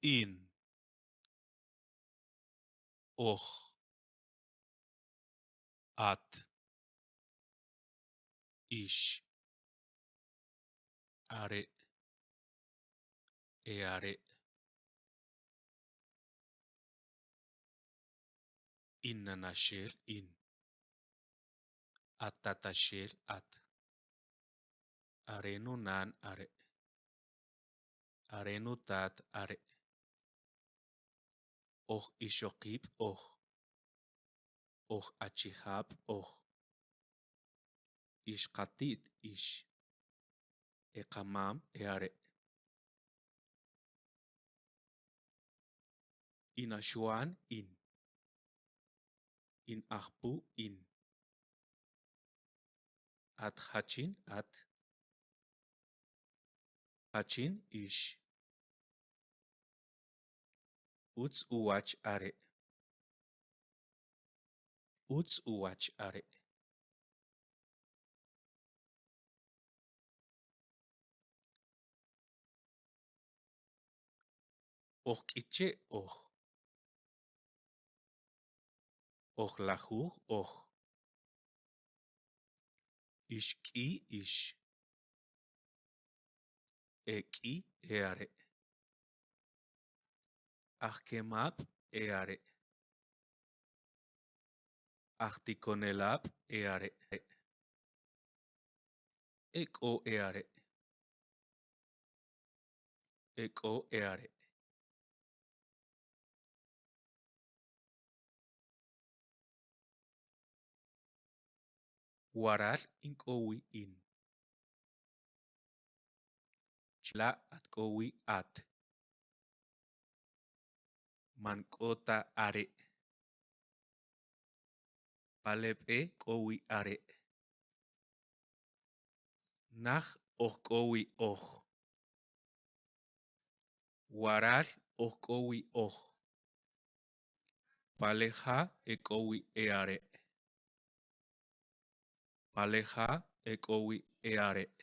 In, oj, at, ix, are', e are'. In nanaxel in, at tataxel at, are nunan are', are nutat are', oj ixoqib' oj, oj achijab' oj, ix qati't ix, e qamam e are'. In a Xwan in, in Ajpu in, at jachin at, jachin ix, utz uwach are', utz uwach are'. Oj k'iche' oj, oj lajuj oj, ix k'i ix, e k'i e are', ajkemab' e are', ajtikonelab' e are', e k'o e are', e k'o e are'. Waral in k'o wi in, chila' at k'o wi at, man k'o ta are', pa le b'e k'o wi are', naj oj k'o wi oj, waral oj k'o wi oj, pa le ja e k'o wi e are', pa le ja e k'o wi e are'.